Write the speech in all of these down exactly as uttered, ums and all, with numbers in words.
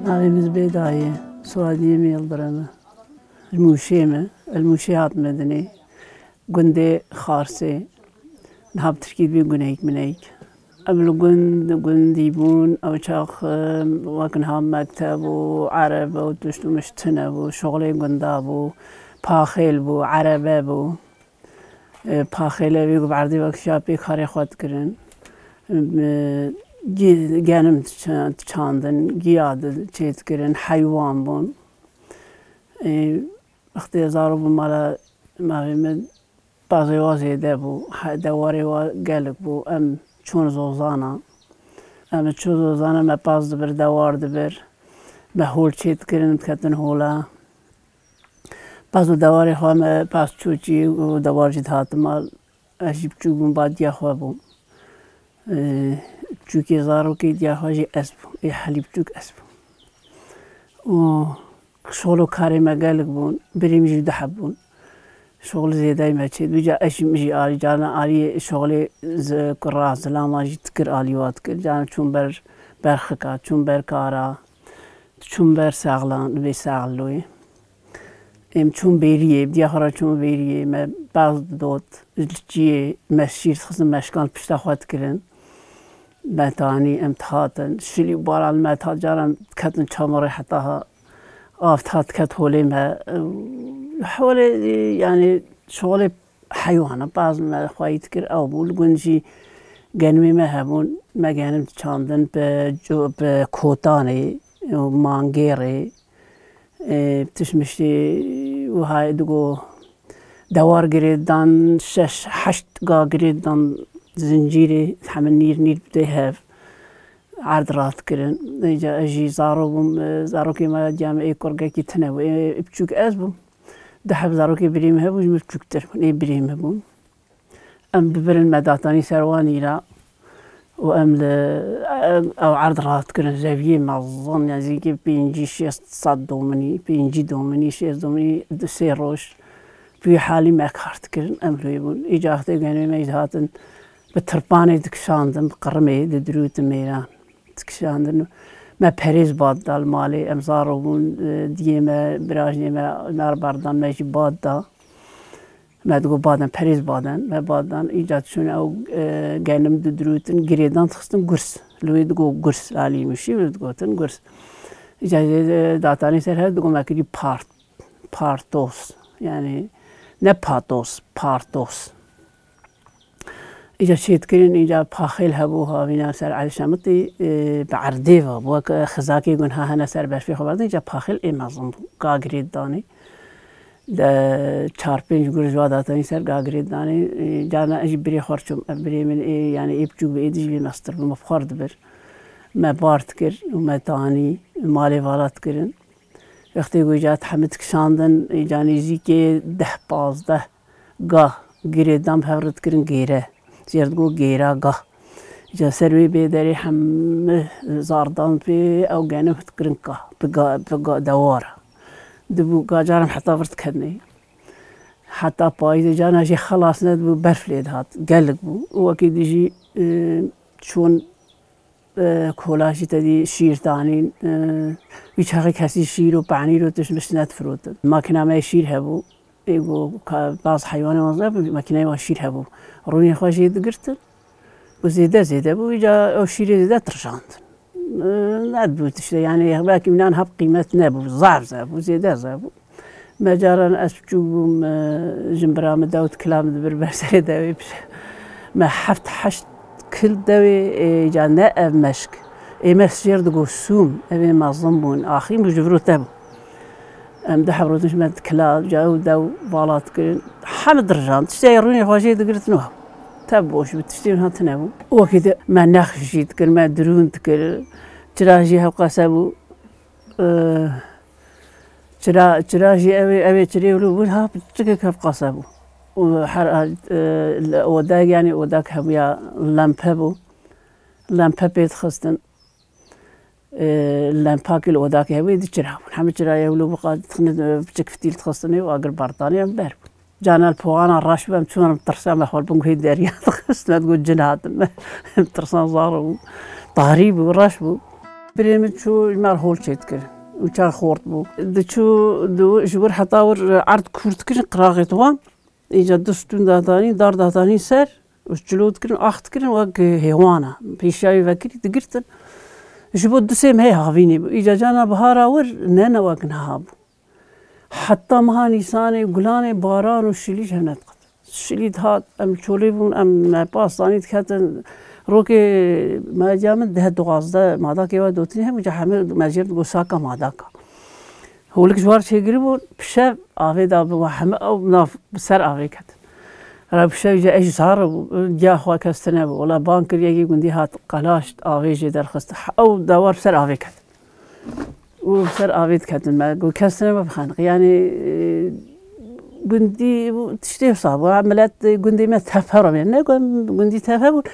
Navê min Zibêda ye, soyadiyê min Yildirim e. Ji Mûşê me, li Mûşê hatime dinê. Gundê Xarsê. Niha bi tirkî dibê Guneyk Mineyk. Em li gund, gundî bûn, ew çax, em, wek niha mekteb û erebe û tişt û mişt tune bû, şoxlê gunda bû, paxêl bû, erebe bû. E, paxêle wî ku bi erdê ve kişiya pê karê xwe dikirin. E, gi-, genim diça-, diçandin, giya di-, çê dikirin, heywan bûn. E, wextê zarok bû mala mavê min pazê wa zêde bû, he-, dewarê wa gelek bû. Em çûn zozana. Em çûn zozana, me paz dibir, dewar dibir. Me hol çê dikirin, diketin hola. Pez û dewarê xwe me pez çûçî û dewar jî dihatin mal. Ez jî biçûk bûm, ba diya xwe bûm. Ee, çûkê zarokê diya xwe jî ez bûm. Ê helî biçûk ez bûm. Û şol û karê me gelek bûn. Birî min jî du heb bûn. Şol zêdeyê me çêdibû. Ca ez jî, min jî alî, carna alî şolê zi-, kura zilama jî dikir, alî wa dikir. Carna çûn ber berxika, çûn ber kara. Çûm ber sexlan, vê sexloyê. Em çûm bêriyê, diya xwe re çûm bêriyê, me pez didot, li çiyê me şîr dixistin, me şikand pişta xwe dikirin. Me tanî, em dihatin, şilî û baran li me dihat, caran diketin çamurê heta ha av dihat diket holê me. Holê, yanî, şolê heywana, pez me xweyî dikir, ew bû. Li gund jî genimê me hebûn, me genim diçandin bi co-, bi kotanê, mangêrê, e, tişt miştê wiha digo dewar girê dan, şeş heşt ga girê dan zincîrê, heme nîr nîr bidê hev. Erd rat kirin. Îca ez jî zaro bûm, e, zarokê me diya me ê kurgekî tune bû. Ê, ê biçûk ez bûm. Du heb zarokê birê min hebû, ji min biçûktir bûn. Ê birê min bûn. Em bibirin me datanî ser wan îra û em li, em, ew erd rahat kirin, zeviyê mezin, nezîkî pêncî şêst sed dominî, pêncî dominî, şêst dominî, du sê roj bi wî halî me kar dikirin, em li wê bûn. Îca wextê genê me jî dihatin bi tirpanê dikişandin, bi qirimê didirûtin mêran. Dikişandin. Me perêz bad da li malê, em zaro bûn, e, diyê me, birajnê me, me re berdan, me jî bad da. Me digot baden, perêz baden, me bad dan, îca çûn ew, e, genim didirûtin, girêdan dixistin gurs. Li wê digot gurs, alî mişî wê digotin gurs. Îca, e, datanî ser her digot me kirî part, partos. Yanî ne patos, partos. Îca çêdikirin, îca paxêl hebû, havîna ser Elî Şemitî, e, bi erdê ve, wek xizakê gunha hene ser berfê xwe berdin, îca paxêl ê mezin bû. Ga girê danê. De çar pênc gur ji wa datanî ser ga girê danê. E, carna ez jî birê xwe çûm, ev birê min ê, yanî ê biçûk bi êdî jî lê mestir bû, me bi xwe re dibir. Me bar dikir û me tanî, malê vala dikirin. Wextê ku îca hemî dikişandin, îca nêzîkê deh pazdeh ga girê dan bi hev re dikirin gêre. Jê re digot gêra ga. Îca ser wê bê derê hemî zardan pê ew genim dikirin ka, bi ga, bi ga dewar. Dibû ga caran heta vir dikevnê. Heta payîzê carna jê xelas nedibû, berf lê dihat. Gelek bû. Û wekî dî jî, e, çûn e, kola jî te dî şîr danîn, e, wî çaxê kesî şîr û panîr û tişt mişt nedifirotin. Makîna me yê şîr hebû. Ê ku ka-, baz heywanê wan zaf, makîneyê wan şîr hebû. Rûnê xwe jê digirtin. Ku zêde zêde bû, îca ew şîrê zêde tirjandin. E, nedibû tiştê, yanî belkî minan hep qîmet nebû, zaf zaf bû, zêde zaf bû. Me caran ez biçûk bûm, e, jimbira min dewt kila min dibir ber serê dewê pişe. Me heft heşt kil dewê, e, ca ne ev meşk. Ê me jê re digot sûm, ev ê mezin bûn. Axî min ji vir û te bû. Em du heb rotin ji me dikila, ca ew dew vala dikirin. Hemî dirjan, tiştê rûnê xwe jê digirtin û tev boş bû, tiştê wiha tune bû. Wekî de me nex jî dikir, me dirûn dikir. Çira jî hewqas hebû. E, çira, çira jî ew ê, ew ê çirê wilo bûn, ha, piçikek hevqas hebû. Û her, e, li odak, yanî odak hebûya, lempe bû. Lempe pê dixistin. E, lempakî li odakê hebû, êdî çira bûn. Hemî çirayê wilo bû, qa-, dixine, e, piçik fitîl dixistinê û agir berdanê em ber bûn. Cana li poxana reş bû, em çûn em tirsa me xwe li bin guhê derya dixist, me digot cin hatin me. Em tirsan zar bû. Tarî bû, reş bû. Birê min çû ji me re hol çêdikir û çar xort bû. Diçû di-, ji wir heta wir erd kûr dikirin qiraxê wan. Îca du stûn datanî, dar datanî ser û çilo dikirin, ax dikirin wek hêwana. Pêşiya wî vekirî digirtin. Ji bo du sê mehê havînê bû. Îca cana bihara wir ne ne wek niha bû. Heta meha Nîsanê, gulanê, baran û şilî ji hev nediqet. Şilî dihat, em çolê bûn, em me pastanî diketin. Rokê me diya min deh duwazdeh madakê we dotinî hebû, ca hemî me jê re digot saka madaka. Holik ji war çêkiribûn, bi şev avê da bi we hemî ew nav bi ser avê ketin. Ra bi şev jî ez zar bû, giya xwe kes tine bû. Wela bang kir, yekî gundî hat, qelaşt, avê jê derxist. Ew dewar bi ser avê ketin. Û bi ser avê diketin me. Got, kes tine me bixeniqî. Yanî, e, gundî bû, tiştê wisa bû. Ha, milet, e, gundê me tepe re bê. Ne ku em gundî tepe bûn.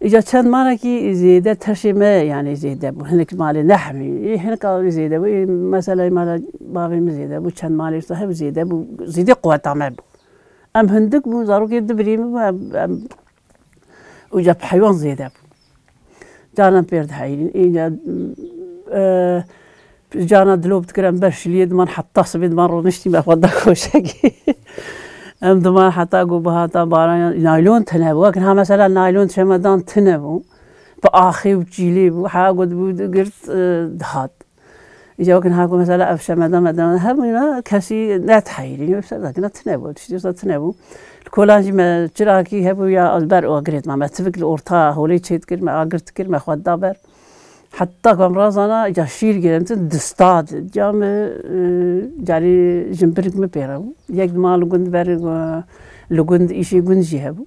Îca çend malekî zêde teşê me, yanî zêde bû. Hinek malê nehemî. Ê, hinek avê zêde bû. Ê, mesela mala bavê min zêde bû. Çend malê wisa hev zêde bû. Zêde quweta me bû. Em hindik bûn, zarokê du birî min bû. Em, em Û ca bi heywan zêde bû. Canan pêr diheyîn. Îca, e, cana dilop dikirin ber şiliyê diman heta sibê diman roniştî me xwe da koşekî. Em diman heta ku bihata baran ya naylon tine bû. Wek ha mesela naylon şemadan tine bû. Bi axê û çîlê bû. Ha ku dibû digirt, e, dihat. Îca wek niha ku mesela ev şemeda me de hebûna kesî ne diheyirî, ev ser dakina tine bû, tiştê wisa tine bû. Li kolan jî me çirakî hebû ya ez ber agirê dima, me tivik li orta holê çê dikir, me agir dikir, me xwe da ber. Heta ku em razana îca şîr girin, tin dista di. Ca me, e, carî jimbirk min pê re bû. Yek dima li gund ber, e, li gund îşê gund jî hebû.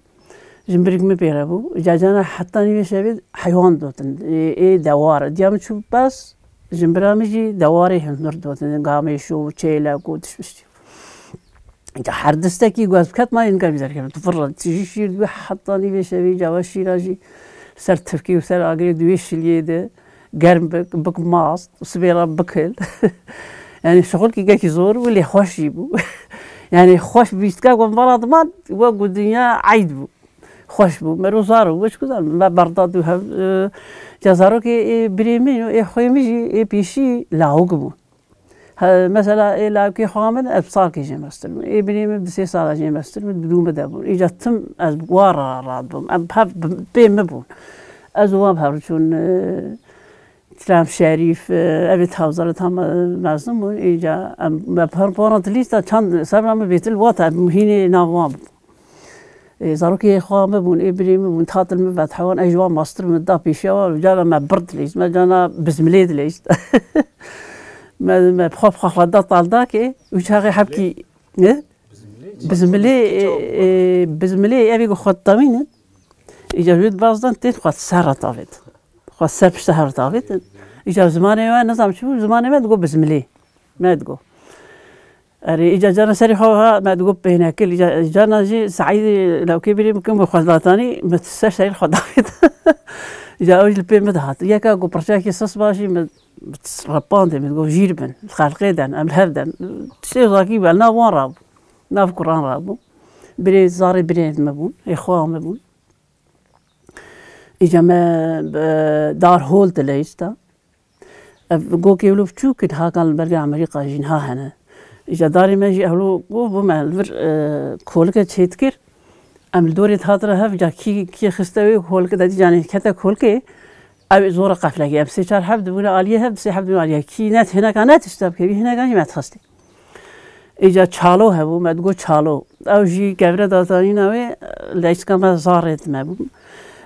Jimbirk min pê re bû. Cacana heta nîvê şevê heywan dotin. Ê, ê dewar. Diya min çû bes, jimbira min jî dewarê hundir dotin. Gamêşo, çêlek û tişt biştî. Ca her distekî ku ez biketma, ê nika bîzer kevin. Tu vir re, tijî şîr dibî heta nîvê şevê, cava şîra jî ser tifkê û ser agirê di wê şiliyê de germ bik, bik mast, sibê re bikil. Yanî şixulkî gelkî zor bû, lê xweş jî bû. Yanî xweş bîstka ku em vala diman, wek ku dinya eyd bû. Xweş bû, me rû zar bû, çiku zar bû, me berda dû hev, e, ca zarokê ê birê min û ê xwê min jî ê pêşî lawik bûn. He, mesela ê lawikê xwe min, ez bi salkê jê mestir bûn. Ê birê min bi sê sala jê mestir bûn, bi dû min de bûn. Îca tim ez bi wan re radibûm. Em bi hev bi pê min bûn. Ez û wan bi hev re çûn, e, Çilam Şerîf, e, ev ê hewzara tam, e, mezin bûn. Îca em, me bi hev re dilîsta çand sebra min bêtir li wan te, em hînê nav wan bûn. Ê, zarokê xwe me bûn, ê birê min bûn, tatil min vet hewan, ez ji wan mastir min da pêşiya wan, cana me bird lêst, me cana bizmilê dilêst. Me, me bi xwe, bi xwe, xwe da taldakê, û çaxê hebkî, ne? Bizmilê, e, e, bizmilê, evê ku xwe ditamînin, îca wê dibazdan tên xwe ser re tavêt. Xwe ser pişta hev re tavêtin. Îca zimanê we, nizam çi bû, zimanê me digo bizmilê. Me digo. Erê, îca cana serî xwe ha, me digot pênekil, îca, cana jî Seîdê lewkê birî min kim bi xwe datanî, min ser serî xwe davêt. Îca ew jî li pê min dihat. Yeka ku pirçekî sis ba jî min, min repandê, min digot jîr bin, xelqê den, em li hev den. Tiştê zazakî bû, li nav wan rabû. Nav kuran rabû. Birê zarê birê me bûn, ê xwe me bûn. Îca me, e, dar hol dileyista. Ev gokê wilo biçûk in, hakan li berga Amerîka jî niha hene. Îca darê me jî ewlo go bû me li vir, e, kolike çêdikir. Em li dorê dihatin hev, ca kî, kî xiste wê kolike de dî canê kete kolike. Ew zor e qeflekê. Em sê çar heb dibûne aliyê hev, sê heb dibûne aliyê. Kî net hineka ne tişta bike, hineka jî me dixistê. Îca çalo hebû, me digot çalo. Ew jî kevre datanîna wê, leyçika me zarê dime bû.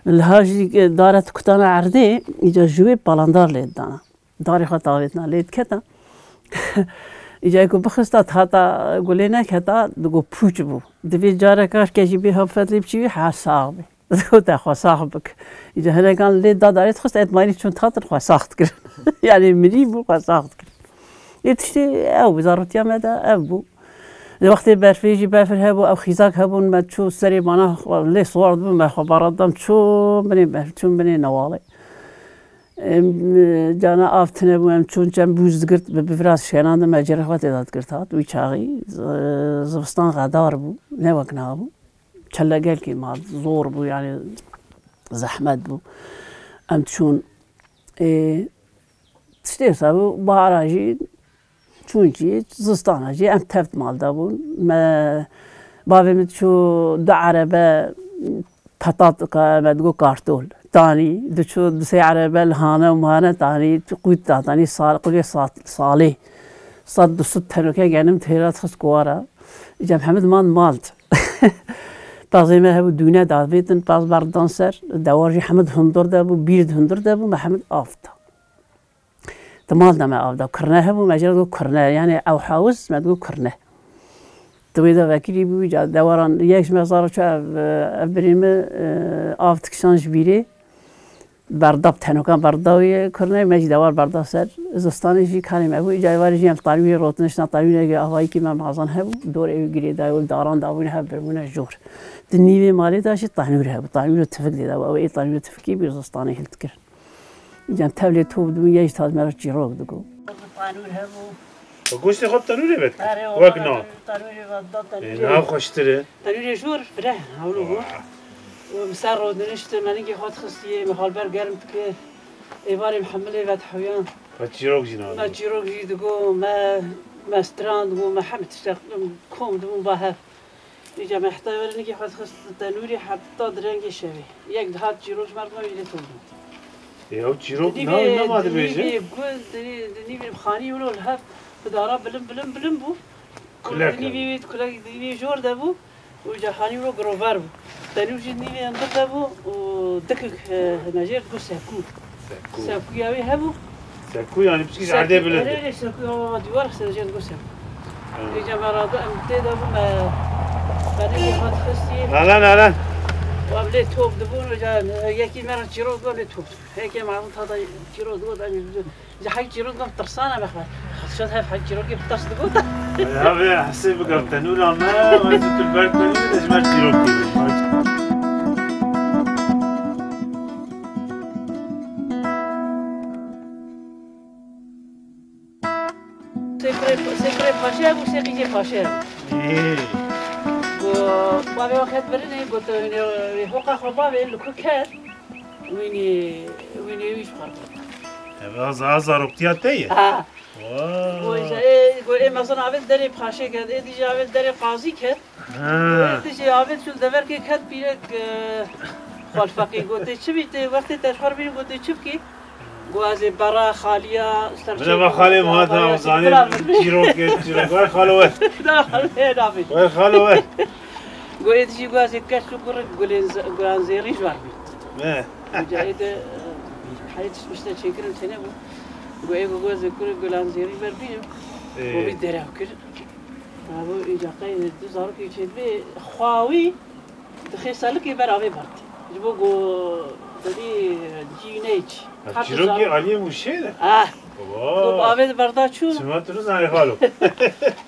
Liha jî dare dikutana erdê, îca ji wê palandar lê didana. Darê xwe tavêtina lê diketa. Îca ku bixista, hata ku lê neketa, digot pûç bû. Divê careka ke jî bê hafet lê biçî wî, ha sax bê. Te xwe sax bik. Îca hinekan lê da darê dixist, et mayî çûn tatin xwe sax dikirin. Yanî mirî bû xwe sax dikirin. Ê tiştê ew bû, zarotiya me de ev bû. Lê wextê berfê jî befir hebû, ew xîzak hebûn, me çû serê mana xwe lê siwar dibû, me xwe baradam çû binê berf, çûn binê newalê. Em, cana av tine bû, em çûn çend bûz digirt, bi bivra şenandin, me cêrê xwe tê de digirt hat. Wî çaxî, z-, zivistan xedar bû, ne wek niha bû. Çele gelkî ma zor bû, yanî zehmet bû. Em çûn, ê, Tiştê wisa bû, bahara jî çûn jî, zistana jî em tev di mal de bûn. Me, bavê min diçû du erebe petat, ka-, me digot kartol. Tanî, diçû du sê erebe li hane û mane tanî, qût da tanî, sal-, qulê sal-, salê. Sed du sed tenoke genim têra dixist kuwara. Cem Hemed man mal di. Pezê me hebû dûne davêtin, pez berdan ser. Dewar jî Hemed hundur de bû, bîr di hundur de bû, me Hemed av da. Di mal de me av da. Kurne hebû, me jê re digot kurne. Yani ew hawis, me digot kurne. Di wê de vekirî bû, ca dewaran yek ji me zaro çi ev, ev birê min, e, av dikişan ji bîrê. Berda bi tenokan berda wê kurne, me jî dewar berda ser. Zistanê jî karê me bû, îca êvarê jî em tanûrê rotinişna, tanûreke avayîkî me mazan hebû, dorê wî girêdayê û daran dabûne hev birbûne jor. Di nîvê malê de jî tanûr hebû, tanûrê tivik dê de bû, ew ê tanûrê tivikî bû zistanê hildikirin. Îcan tevlê top dibûn, yek ji tad me re çîrok digot. Tanûr hebû. Bi goştê xwe bi tenûrê vedikir? Erê, wek wala na? Tenûrê ve da, tenûrê. Ê, na xweştir e. Tenûrê jor fire hewlo bû. Wah. Û bi ser rodiniştin, me ningê xwe dixistiyê, me halber germ dikir. Êvarê mihemilê ve dihewiyan. Me çîrok jî nabû. Me çîrok jî digot, me, me strand bû, me hemî tiştek, kom dibûn ba hev. Îca me heta were ningê xwe dixist tenûrê heta direngê şevê. Yek dihat çîrok ji me re bû, jî lê tom bû. Ê, ew çîrok Di nîvê, navê me ma di dibêje? Nîvê gund, di nî-, di nîvê xanî wilo li hev bi dara bilim, bilim, bilim bû. Kulek Di nîvê hebû. Wê, kulek di nîvê jor de bû. Û îca xanî wilo girover bû. Tenûr jî di nîvê hundur de bû. Û dikik, e, me jê re digot sekû. Sekû. Sekûya wê hebû. Sekû yani piçkî ji erdê bilind. Erê, erê, sekû, ya, ya, dîwar xise jê re digot sekû. Ha. Îca me radi em tê de bûn, me, me ningê xwe dixistî. Nalan, nalan. Û em lê top dibûn, îca yekî me re çîrok digot, lê top dibûn. Heke me radi tada çîrok digot, em jî ji hek çîrok digot, tirsana me xwe. Xwe şad hev hek çîrokê bi tirs digot. Ya vê hesê bike tenûra me, wê tu ber tenûrê de ji me çîrok dibî. Sê kurê, sê kurê paşê hebû, sê qîzê paşê hebû. Ê. Go, bavê we ket birinê, got, "Wînê, wê hoqa xwe bavê, li ku ket?" Wînê, wînê wî ji xwe re got. Ev a za-, a zaroktiya te ye? Ha. Wow. Go, îşte, ê, go, ê mezin avêt derê paşê ket, ê dî jî avêt derê qazî ket. Ha. Ê dî jî avêt çû deverkê ket pîrek, e, xwalfeqî. Gotê, "Çi bî tê, wextê te ji xwe re bînî?" Gotê, "Çi bikî?" Go, "Ez ê bera xaliya ser Min eva xalê min hate, xaliya ew zanê çîrokê, çîrok. Wer xalo wer." Na, xalê nabê. Wer xalo wer. Go, ê dî jî go, "Ez ê keç û kurê gulên ze-, gulan zêrî ji wer bî." Me. Go, ca ê de, e, heyet işte çêkirin têne bû. Go, ê go, go, "Ez ê kurê gulan zêrî ber bînim." Ê. Go, bî derew kir. Abo, îca qey du zarokê çêdibê, xwawî dixê selikê ber avê bert. Ji bo ku derî cî neyç. Ha, çîrokê aliyê mûşê de? Ah. Wow. Ku avê di berda çû. Çima tu nizanî xalo?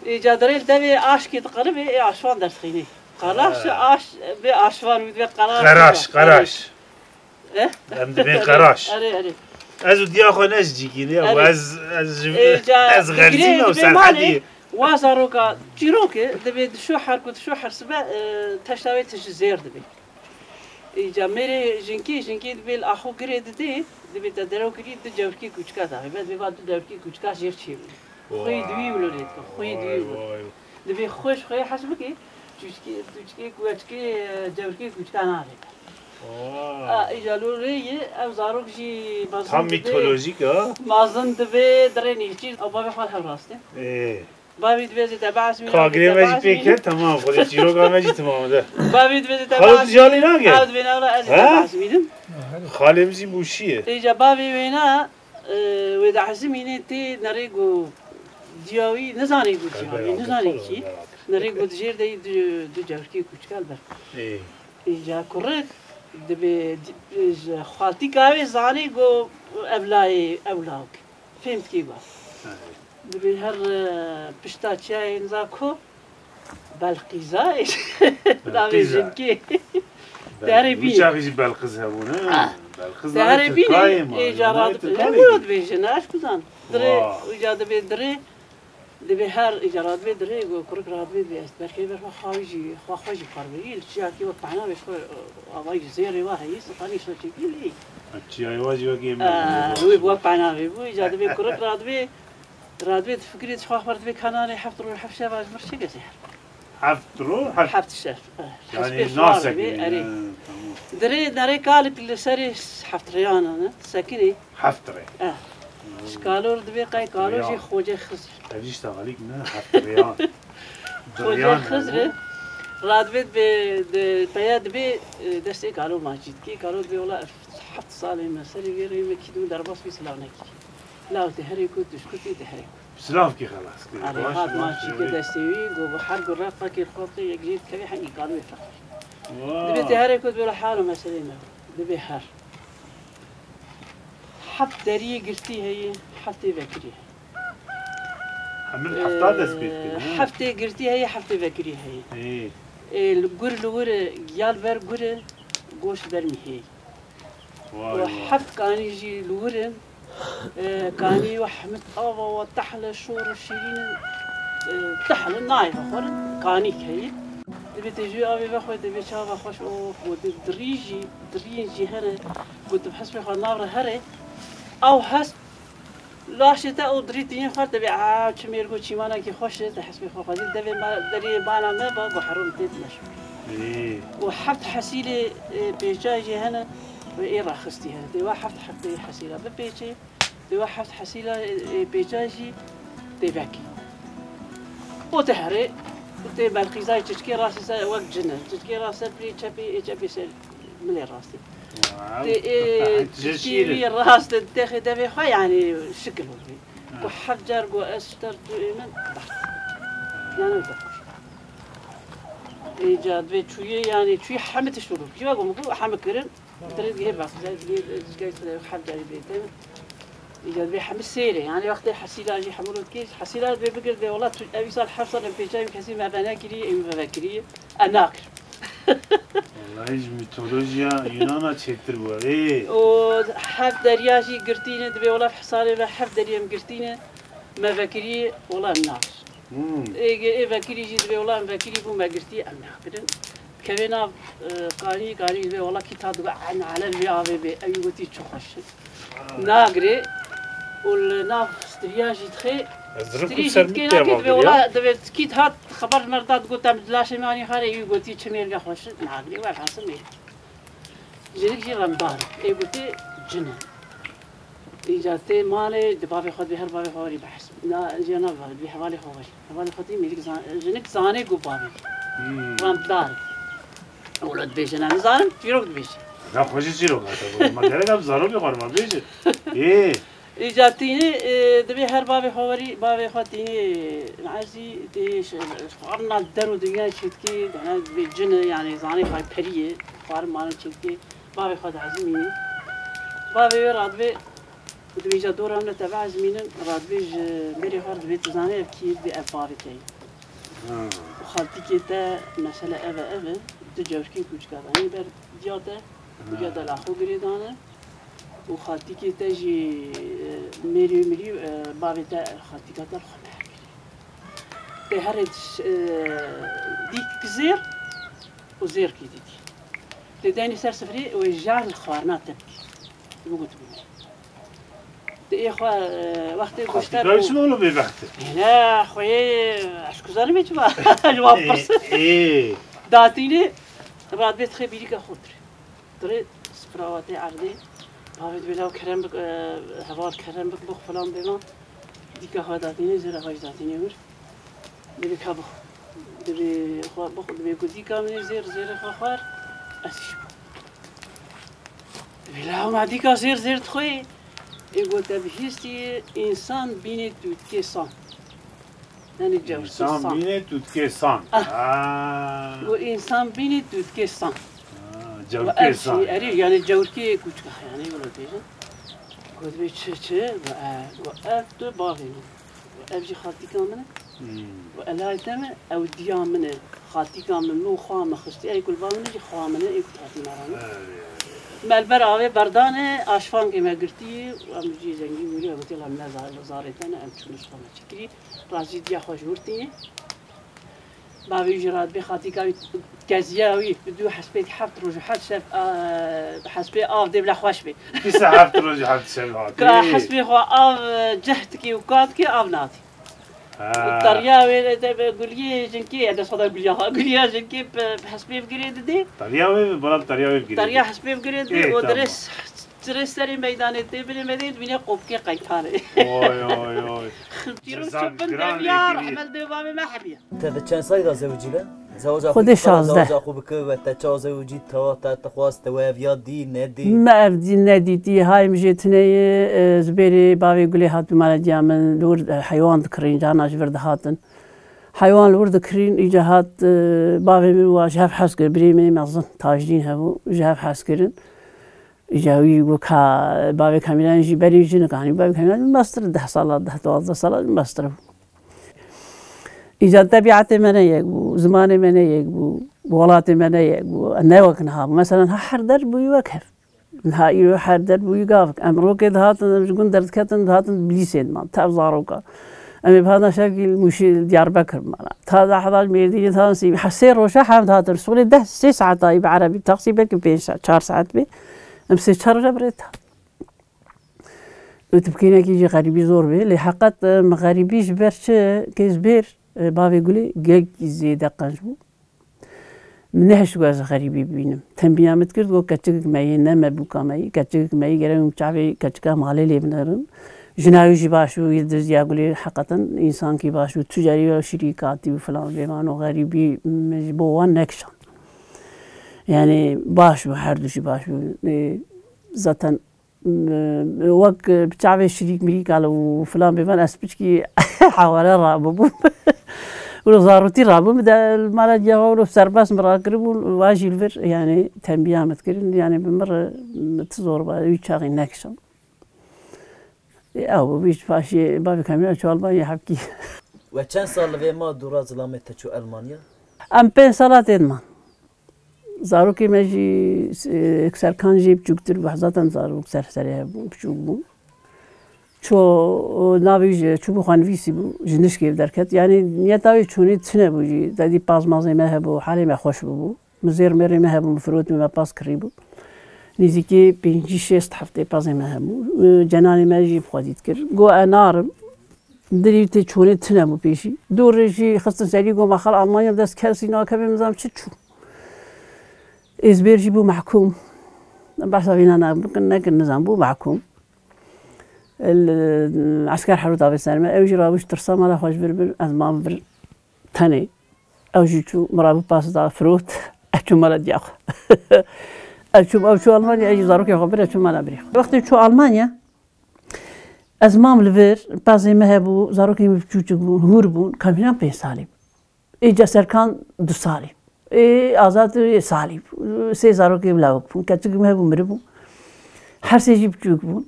Îca derê devê aşkê diqelibê, ê aşvan derdixînê. Qelaş, ha, aş, bê aşvan wî divê qelaş. Qeraş, qeraş. Eh? Em dibên qeraş. Erê, erê. Ez û diya xwe ne ji cîkî ne, erê. Ez, ez ji, Ê, ca ez digirê xerzî me û dibê serhedî. Malê, wa zaroka çîrok e, dibê dişo her ku dişo her sibe, e, teşta wê tiji zêr dibê. Ê, ca mêrê jinkî, jinkî dibê li axo girê didê, dibê te derew kirî du cewrikê kûçika dawê. Me dibê va du cewrikê kûçika jêr çêbû. Xweyî di wî wilo lê dike, xweyî di wî wilo. Vay, vay. Dibê xweş xweyê hez bike, çûçkê, tûçkê, kueçkê, cewrkê, kûçka navê. Vay. A, îca lo rê ye, ev zarok jî mezin Tam dibê. Mîtolojîk ha. Mezin dibê, dirê nîvçî, ew bavê xwe hev rast e. Ê. Bavî dibê zê te behs mîne, Kagirê te me jî behs pê mîne. Ket, tamam, xwedê çîroka me jî tamam de. Bavî dibê zê te Xalo behs tu jalî mîne, nake? Ew dibê navla ez ê Ha? te behs mînim. Xalê min jî mûşî ye. Îca bavê wêna, Wê de ezimînê tê nerê ku diyawî, nizanê ku diyawî, nizanê kî. Nerê ku dijêr de yî du, du cewrikê kûçika li ber. Ê. Îca kurik dibê di, ji xaltîka wê zanê ku ev layê ew lawik. Fêm dikî ku. Dibê her, e, pişta çiyayê niza ku Belqîza, navê Belqîza. Jinkê. Bel-, Te herê bî. Wî çaxî jî Belqiz hebû, ne? Ah. Belqiz Te navê herê bî, Tirkayê ma, ê, ya ca navê radib-, Tirkayê ne, bî. Dibêjin, ne, ez kuzan. Dirê, Wa. Wî ca dibê dirê, Dibê her îca radibê dirê, ku kurik radibê dibê ez berkê ber xwe xawî jî, xwe xwe jî xwar bê. Îl çiyakî wek pehna bê xwe, avayî jî zêrê wa heyî, siqanî şo çêkî lê. Çiyayê wa jî wekî min Ah, bû. Wî bi wek pehna bê bû, îca dibê kurik radibê, radibê difikirê, dixwa xwe dibê kanarê heft roj heft şeva ji mir çi kesê her. Heft roj, heft Heft şev. Eh, Yanî hespê xwarê nasekî, bê, erê. Eh, tamam. Dirê, derê kalip li serê heft rêyana ne, sekinê. Heft rê. Eh. Ji kalor dibê qey kalor jî Rêyan. Xocê Xizir. Ev jî ştaxalîk ne, heft rêyan. Xocê Rêyan Xizir. Radibê dibê, de, peya dibê, e, destê kalo macî dikê. Kalo dibê wela heft salê me serê vê rê me kî dû derbas wî silav nekî. Law te herê ku, tu ji ku tê te herê ku. Silav kî xelas kir. Erê, baş, hat baş, ma çî kir erê. Destê wî, go bi her gure feqîr xwe yek jê dikevê hengî kar wê feqîr. Wow. Dibê te herê ku dibê hal û meselê me. Dibê her. Heft deriyê girtî heye, heftê vekirî heye. Hemir hefta dest pê dikir, Ee, ne? Heftê girtî heye, heftê vekirî heye. Ê. Ê, li gur li wir e, ya li ber gur e, goş ber mîhê. Vay, vay. Heft kanî jî li wir in. E, kanî we hemit ava we tehle şor û şîrîn in. E, tehle nayê vexwerin, kanîk heye. Dibê tê jû avê vexwe, dibê çava xweş, of, got, dirî jî, diriyên jî hene. Got, bi hespê xwe nav re here. Ew hesp laşê te û dirî tînin xwar, dibê, a, çi mêrgo çîmanekî xweş e, te hespê xwe xwezî, devê me, deriyê bana me, ba, got, herom tê dimeşo. Ê. Û heft hesîlê, e, pêça jî hene, wê ê raxistî hene. Dê wa heft heftê hesîla bipêçê, dê wa heft hesîla, e, e, pêça jî tê vekî. Û tê herê, û tê belqîzayê çiçkê rastî ser wek cin e. Çiçkê rast ser pirê çepê, ê çepê ser milê rastî. Wow. Tê ê çiçkê wî rast e, têxê devê xwe, yanî şikil û vî. Ha. Ku heft car ku ez ji ter tu ê min bert. Yanî te kuşt. Ê ca divê çûyê, yanî çûyê hemî tişt û bikî. Çiva ku min ku hemî kirin. Dirê dihê bas, dirê dihê, dihê heft carî bê te. Îca dibê hemî sêr e. Yanî wextê hesîla jî hemû rokê, hesîla dibê bigir dibê, wela tu, ev îsal heft sal em pêçavî kesî me venekirî, em vevekirî. E, nakirim. Wallahî ji mîtolojiya Yunana çêtir bû. Ê. Û heft derya jî girtîne, dibê wela hesarê ve heft deriyê em girtîne. Me vekirî, wela em nakirin. Hmm. Ê, ê vekirî jî dibê, wela em vekirî bû, me girtî, em nakirin. Kevê nav, e, kanî, kanî dibê, wela kî ta dibe, en alel vê avê bê, ew gotî çi xweş e. Nagirê û li nav stirîya jî dixê. Ez zirim ku stirî jî ser dikê min nakê, tê dibê, wela dibê kî hat xeber ji me re da, digot, em di laşê me anî xare, ew gotî çi mêrge xweş e. Nagirê, welhasil mêrge. Jinik jî remdar e. Ê gotê cin e. Îca tê malê, di bavê xwe, di her bavê xwe werî behs. Na, jê nav bavê, di hevalê xwe werî. Hevalê xwe tê mêrik zan-, jinik zanê ku bavê. Hmm. Remdar. Wela dibêje, ne nizanim, çîrok dibêje. Na xwe jî çîrok hate. Ma gerek em zarokê xwe ma bêje. Ê. Îca tînê, e, dibê her bavê xwe werî, bavê xwe tînê, e, ezî tê ş-, xwarina der û dinya çêtkî, dene dibê cin e, yanî zanê xwe perî ye, xwarin marin çêtkî. Bavê xwe diezimînî. Bavê wê radibê, dibê îca dora min e, te biezimînin, radibê ji mêrê xwe re dibê, tu zanî ev kî ye, dibê ev bavê te ye. Ha. Û xaltîkê te, mesele ev e, ev e, tu cewrkê kûçika danî ber diya te, ha, diya te la xwe girê dane. Û xaltîkê te jî, e, mêrî û mirî, e, bavê te, xaltîka te li xwe meher kirî. Tê herê, e, dîk zêr û zêr kî dîk. Tê denî ser sifrê û ê jar li xwarina te bikî. Min gotibû. Tê ê xwe, e, wextê goşter. Xaltîka wî çima wilo bêbext e? Ne, xweyê, ez ku zanim ê çima. Ji wan pirsin. Ê, ê. Datînê, radibê dixê bîrîka xwe dirê. Dirê sifra wa tê erdê. Bavê dibê law kerem bik, e, heval kerem bik, bix filan bêvan. Dîka xwe datînê, zêra xwe jî datînê wir. Dibê ka bixwe. Dibê xwe bixwe, dibê ku dîka min ê zêr, zêrê xwe xwar, ez jî bû. Dibê law ma dîka zêr, zêr dixweyê. Ê got te bihîstî, însan bînê tu dikê san. Yani cewrkê san. Însan bînê tu dikê san. Ah. Ah. Got însan bînî tu dikê san. Ah, cewrkê san. Erê, yani cewrkê kûçka, yani wilo bêjin. Got bê çi, çi? Got, e, got, ev tu bavê min. Got, ev jî xaltîka min e. Hmm. Got, elay te min, ew diya min e. Xaltîka min, min xwa min xistî. Ey kul bavê min jî xwa min e, ey kul xaltî me ra min. Erê, erê. Me li ber avê berdane, aşfangê me girtî, em jî zengî bûne, em têla me zar-, zarê te ne, em çûne ji xwe me çekirî. Razî diya xwe ji wir tîne. Bavê wî jî radibê xatîka wî keziya wî, bi dû hespê heft roj û heft şev, a, hespê av dê bila xweş bê. Dîsa heft roj û heft şev hatî. Ka hespê xwe av, e, ceh dikê û ka dikê, av nadî. Ha. Teriya wê de be guliyê jinkê, ya dest xwe da guliya xwe, guliya jinkê bi, bi hespê bi girê didê. Teriya wê, bala bi teriya wê bi girê Teriya didê. Hespê bi girê didê, Ê, o tamam. dirês, dirês serê meydanê tê, binê me dê, dibînê qopkê qeytanê. Oy, oy, oy. Tîro Cezam çopin giran derya, lê girî. Rehmet dê bavê me hemiye. Te bi çend salî de zewicî be? Zewaca Xwedê xwe bikara, şazdeh. Zewaca xwe bike we te çawa zewicî, te, te, te xwest, te we ev ya dî, nedî? Me ev dî nedîtî, hay min jê tune ye, e, ji bêrê bavê Gulê hat bi mala diya min, li wir, e, heywan dikirîn, carna ji vir dihatin. Heywan li wir dikirîn, îca hat, e, bavê min wa ji hev hez kir, birê min ê mezin, Tajdîn hebû, ji hev hez kirin. Îca wî got ka bavê Kamîlan jî berî jinik anî, bavê Kamîlan jî mestir, deh sala, deh duwazdeh sala jî mestir bû. Îca tebiatê me ne yek bû, zimanê me ne yek bû, welatê me ne yek bû, ne wek niha bû. Meselen ha her der bûyî wek hev. Niha îro her der bûyî gavik. Em rokê dihatin, em ji gund derdiketin, dihatin Bilîsê diman, tev zaroka. Em ê bihatin şevkî li Mûşê, li Diyarbekir bimana. Ta da heda ji Mêrdînê dihatin sî, he, sê roja hem dihatin. Solê deh, sê saeta yî bi erebî, taksî belkî pênc saet, çar saet bê. Em sê çar roja bi rê dihatin. Û tu bikênekî jî xerîbî zor bê. Lê heqet, e, min xerîbî ji ber çi, kê ji bêr, e, bavê Gulê gelkî zêde qenc bû. Min nehişt ku ez xerîbî bibînim. Tembiya min dikir, got, keçikek me yê, ne me bûka me yê, keçikek me yê, gerek min çavê keçika malê lê binerin. Jina wî jî baş bû, Yildiz ya Gulê heqeten însankî baş bû. Tu carî wê şirî katî û filan vêvan û xerîbî min ji bo wan nekişand. Yani baş bû, her du jî baş bû. E, zaten, e, wek, e, bi çavê şirîk mirîk ale û filan bêvan, ez piçkî heware rabûbûm. Wilo zarûtî rabûm, de li mala diya xwe wilo serbest min rakiribûn, wa jî li vir, yani tembiya min dikirin, yani bi min re, min ti zor ba, wî çaxî nekişand. Ew bû, wî ji paşê bavê Kamîlan çû Almanya hevkî. We çend sal li vê ma dûra zilamê te çû Elmanya? Em pênc sala tê diman. Zarokê me jî, e, Serkan jî biçûktir bû, zaten zarok ser serê hev bûn, biçûk bûn. Ço, navê wî jî çûbû xwenivîsî bû, ji nişkê derket. Yani niyeta wê çûnê tune bû jî, te dî paz mazê me hebû, halê me xweş bûbû. Min zêr mêrê me hebû, min firot, min me paz kirî bû. Nêzîkî pêncî şêst heftê pazê me hebû. Cenanê me jî bi xwe dît kir. Got, e, narim. Dilî tê çûnê tune bû pêşî. Dorê jî xistin serî, got, ma xal Almanya dest kesî nakeve, min zam çi çû. Êzbêr jî bû mehkûm. Behsa vîna ne bikin, nekin, nizam bû mehkûm. El, esker herû davê ser me. Ew jî rabû ji tirsa mala xwe ji vir bir, ez mam vir tenê. Ew jî çû, min rabû pas da, firot. Ez çû mala diya xwe. Ez çûm, ew çû Almanya, ez jî zarokê xwe bir, ez çûm mala birê xwe. Wextê çû Almanya, ez mam li vir, pazê me hebû, zarokê min biçûçik bûn, hûr bûn, Kamîlan pênc salî bû. Ê Ceserkan du salî. Ê Azad ê salî bû. Sê zarokê bila wek bûn. Keçik me hebû, miribû. Her sê jî biçûk bûn.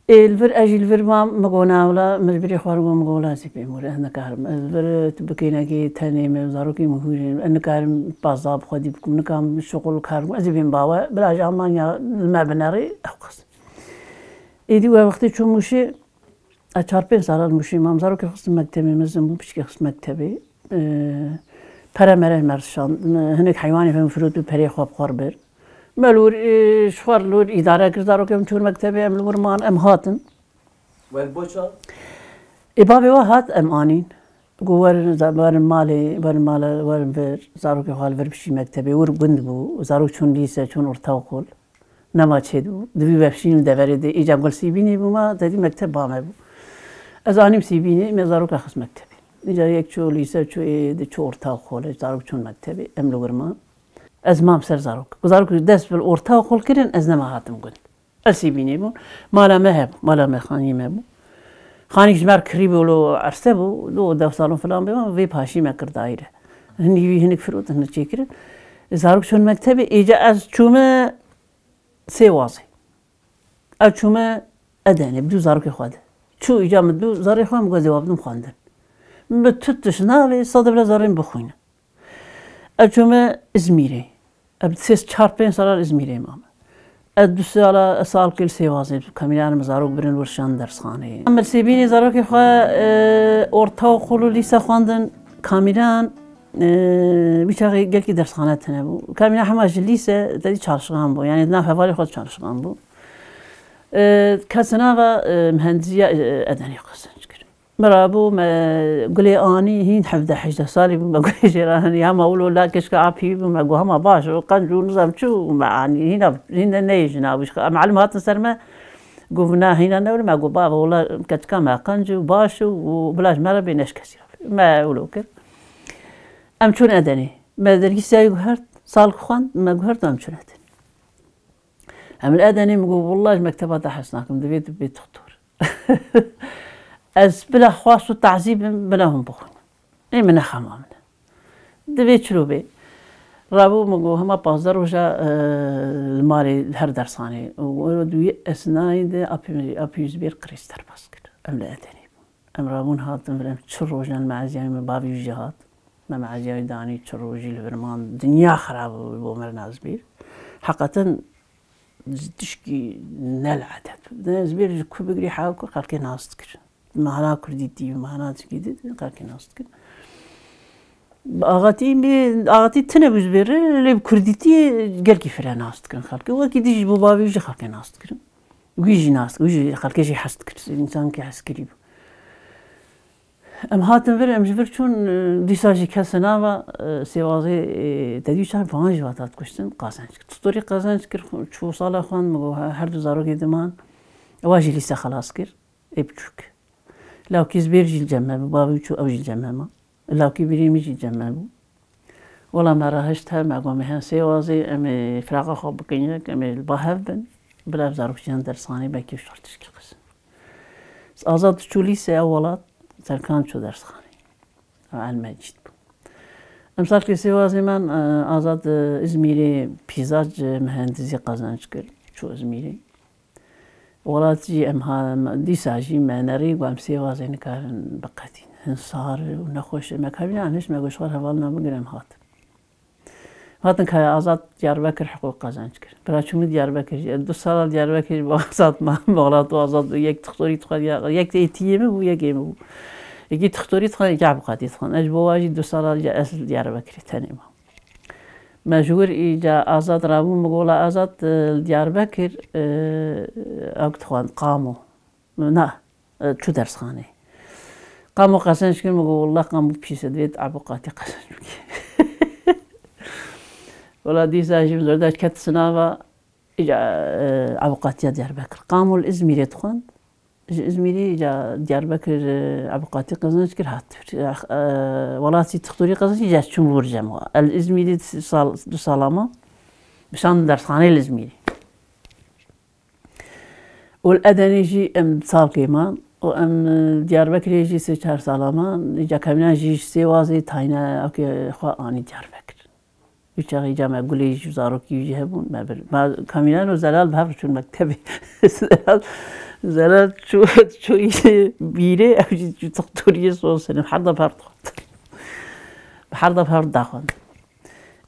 Ê li vir, ez jî li vir mam, min got, na wila, min ji birê xwe re got, min got, wila ez ê pê mûr, ez nikarim. Ez li vir tu bikênekê tenê me, zarokê min hûrê, ez nikarim pazda bi xwedî bikim, nikarim şixul kar bikim, ez ê bêm bawe, bila ji Almanya li me binerê, ew qas. Êdî we wextê çû Mûşê, ez çar pênc sala li Mûşê mam, zarokê xistim mektebê, mezin bû, piçkê xist mektebê. E, pere mere me rişand, hinek heywanê me firot û perê xwe bi xwe re bir. Me li wir, e, ji xwe re li wir îdare kir, zarokê min çûn mektebê, em li wir man, em hatin. Wen boça? Ê bavê we hat, em anîn. Got, werin, werin malê, werin mala, werin vir, zarokê xwe li vir bişî mektebê, wir gund bû, zarok çûn lîse, çûn ortaokul. Nema çêdibû. Divî vefşînim deverê de. Îca gul sîbînê bû ma, te dî mekteb ba me bû. Ez anîm sîbînê, me zaroka xist mektebê. Îca yek çû lîse, çû ê, di çû ortaokul, zarok çûn mektebê, em li wir man. Ez mam ser zarok. Zarok dest bi ortaokul kirin, ez nema hatim gund. Ez sîbînê bû. Mala me hebû, mala me xanî me bû. Xanîk ji me re kirî bû, lo erse bû, lo dev salon filan bê, vê paşî me kir daîre. Hinî wî hinik firot, hinik çêkirin. Zarok çûn mektebê, îca ez çûme Sêwazê. Ew çûme Edenê, bi du zarokê xwe de. Çû îca min du zarê xwe min got, dê wa bidim xwendin. Min bi tu tişt navê, sade bila zarê min bixwîne. Ew çûme Îzmîrê. Ev sê çar pênc sala li Îzmîrê mame. Ez du sala, salkê li Sêwazê, kamîran min zarok birin wir şan dersxaneyê. Em li Sêbînê zarokê xwe, e, ortaokul û lîse xwendin, kamîran, e, wî çaxê gelkî dersxane tune bû. Kamîran hema ji lîse te dî çalışkan bû, yanî di nav hevalê xwe çalışkan bû. E, kesina ve, e, mühendisiya, e, Edenê qezenc kir. Me rabû, me gulê anî, hîn hevdeh hejdeh salî bû, me gulê jê re anî, hema wilo la keşka apî bû, me got, hema baş o, qenc û nizam çi û me anî, hîna, hîn de neyê jina wî. Em elim hatin ser me, got, na hîna ne wilo, me got, bava, wila keçika me qenc û baş û, û bila ji me re bê neş kesî re. Me wilo kir. Em çûn Edenê. Me dergîsiyayî guhert, sal xwend, me guhert, em çûn Edenê. Em li Edenê, min got, "Wela ji mekteba te hez nakim, divê tu bê doktor." Ez bila xwast û tazî bim, bila hûn bixwînin. Ê min nexema min e. Divê çilo bê. Rabû, min got, hema pazdeh roja, e, li malê li her dersanê. Û wero duyê esnayê de apî, apî Zubêr qirêj derbas kir. Em li Edenê bûn. Em rabûn hatin vir, em çi rojan me eziyayî, min bavî jî hat. Me, me eziyayî danî, çi rojî li vir man. Dinya xirab bû bo me re Zubêr. Heqeten tişkî ne li edet bû. Ne Zubêr ji ku bigirî hewa ku xelkê nas dikir. Mana kurdîtî, mana tişkî dî, xelkê nas dikir. Axatî, axatî tune bû Zubêr, lê bi kurdîtî gelkî fire nas dikirin xelkê. Wekî dî jî bo bavî jî xelkê nas dikirin. Wî jî nas, wî jî xelkê jî hez dikir. Însankî hezkirî bû. Em hatin vir, em ji vir çûn, e, dîsa jî kes nava, e, Sêwazê, e, te dî çar van jî vata dikuştin, qezenc kir. Doktorî qezenc kir, xwe-, çû sala xwend, min got, he-, her du zarokê diman. Ewa jî lîse xelas kir, ê biçûk. Lawkî Zubêr jî li cem me bû, bavî çû, ew jî li cem me ma. Lawkî birî min jî li cem me bû. Wela me re hişt hev, me got, me hen Sêwazê, em ê firaqa xwe bikin yek, em ê li ba hev bin. Bila ev zarok jî yên dersanê, belkî şor tişkî qis. Azad çû lîse, ew welat, Serkan çû dersxanê. Ew El Mecîd bû. Em salkê Sêwazê me, e, Azad, e, Îzmîrê pîzac, e, mühendisî qezenc kir. Çû Îzmîrê. Welat jî em ha-, em dîsa jî me nerî, got, em Sêwazê nikarin biqetîn. Hin sar û nexweş, me kabîna em hiç me got, ji xwe hevalina bigire, em hatin. Hatin kaya Azad Diyarbekir hiqûq qezenc kir. Bira çû min Diyarbekir jî. Du sala Diyarbekir jî bo Azad ma, bo Azad û Azad û yek doktorî dixwend, ya, yek êtiyê min bû, yek ê min bû. Yekî doktorî dixwend, yekî avukatî dixwend. Ez ji bo wa jî du sala ez li Diyarbekirê tenê ma. Me ji wir îca Azad rabû, min got, wela Azad, e, li Diyarbekir, e, ew dixwend, qamo. Na, e, çû dersxanê. Qamo qezenc kir, min got, "Wela qamo pîs e, divê tu avukatî qezenc bikî." Wela dîsa jî min zor daş ket sinava, îca, e, avukatiya Diyarbekir. Qamo li Îzmîrê dixwend. Ji Îzmîrê îca Diyarbekir, e, avukatî qezenc kir, hat vir. E, welatî doktorî qezenc kir, îca çûm wir cem wa. El Îzmîrê sal, du sala ma. Bişan dersxaneyê li Îzmîrê. Û li Edenê jî em salkê man û em, e, Diyarbekirê jî sê çar sala man, îca kamînan jî ji Sêwazê tayîna ewkê xwe anî Diyarbekir. Wî çaxê îca me gulê jî zarokî jî hebûn, me bir. Me kamînan û Zelal bi hev re çûn mektebê. Zelal, Zelal çû, çû bîrê, ew jî çû doktoriyê son sene, her de bi hev dixwend. Bi her de bi hev daxwend.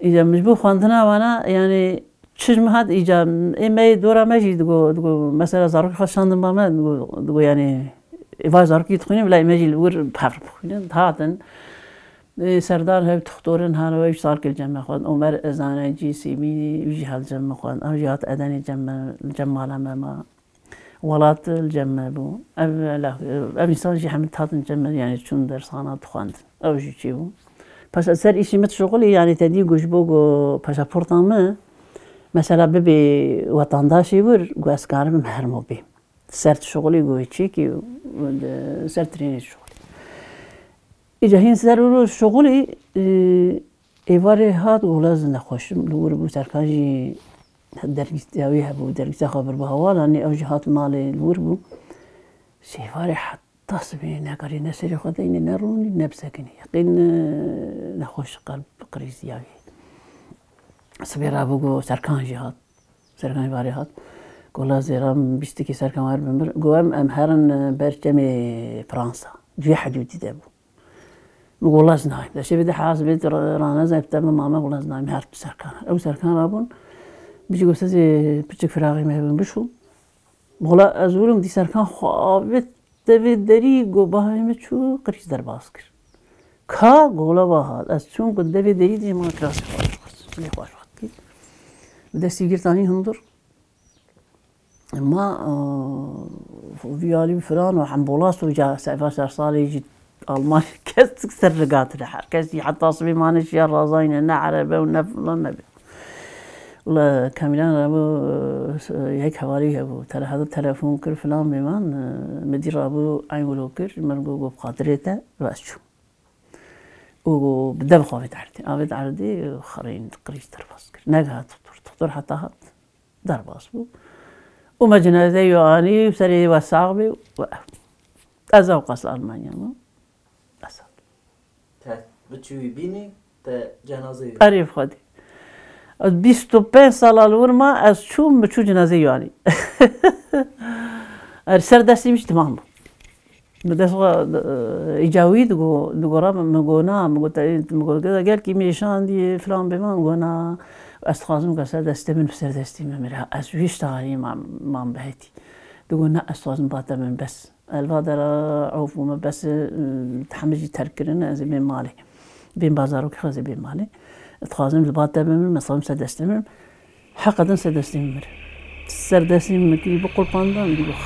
Îca min ji bo xwendina wana, yanî çi ji min hat, îca ê me yê dora me jî digo, digo, mesela zarokê xwe şandin ba me, digo, digo, yanî ê va zarokî dixwînin, bila ê me jî li wir bi hev re bixwînin. Hatin, ê Serdar hev doktorin, hane wê salkê li cem me xwend. Omer Ezanecî, Sêmînî, wî jî hat cem me xwend. Ew jî hat Edenê cem me, li cem mala me ma. Welat li cem me bû. Ev, ev însan jî hemî hatin cem me, yanî çûn dersxana dixwendin. Ew jî çêbû. Paşa ser îşî min şixulî, yanî te dî got ji bo got pasaporta min, mesela bibê wetandaşê wir, got ez karim hermo bêm. Ser şixulî got çêkî, ser trênê şixulî. Îca hîn ser û şixulî, e, Êvarê hat, wela ez nexweşim, li wir bû, Serkan jî dergîtiya wî hebû, dergîtiya xwe bir bi hewalanê, ew jî hat malê li wir bû. Ji êvarê heta sibê nekarî ne serê xwe deynê, ne rûnî, ne bisekinî. Yeqîn, e, nexweş qelb qirîziya wî. Sibê rabû got, Serkan jî hat. Serkan êvarê hat. Got, wela zêra min bîstikî Serkan wer bi mir. Got, em, em herin, e, ber çemê Fransa. Cuyê hedûdî de bû. Min got, wela ez nayêm. Deşê bide haz bê ranezayê, te min mame, wela ez nayêm, her tu Serkan. Ew Serkan rabûn, Bijî got, ez ê piçik firaxê me hebin bişûm. Gola ez wirim dî serkan xwe avêt devê derî, got, bahayê min çû qirîç derbas kir. Ka gola va hat. Ez çûm ku devê derî dî ma kirasê xwe ji xwe, cilê xwe ji xwe dikî. Bi destî girtanî hundir. Ma, e, vîyalî filan û hembolas û ca seva ser salê jî Alman kes ser rigatine. Her kes jî heta sibê mane şiya razayne, ne erebe û ne filan ne bê. Wala Kamîlan rabû, e, yek hevalî hebû. Tele-, heta telefon kir filan bêman, e, midîr rabû eyn wilo kir, min got, got, bi xatirê te, ve ez çûm. Û bi dev xwe avêt erdê. Avêt erdê, xerîn qirîç derbas kir. Negiha doktor. Doktor heta hat. Derbas bû. Û me cinazeyê wî anî û serê wî sax bî û ew. Ez ewqas li Almanya me. Ez Te biçûyî bînî, te cenazeyê. Erê bi Xwedê. Ez bîst û pênc sala li wir ma, ez çûm, min çû cinazeyê wî anî. Er ser destê min jî temam bû. Bi dest xwe, e, îca wî digo, digo ra min, min got na, min got, te, min got, gel kî min şandî, filan bê, min got na, ez dixwazim ke ser destê min, ser destê min mire. Ez wî ştarî mam, mam bihetî. Digo na, ez dixwazim bate min bes. El va dera of bû me bes, e, hemî jî terk kirin, ez ê bên malê. Bên bazarokê xwe ez ê bên malê. Dixwazim li bate min, ez dixwazim ser destê min. Heqeden ser destê min mir. Ser destê min kî bi qurban da, min dî bix.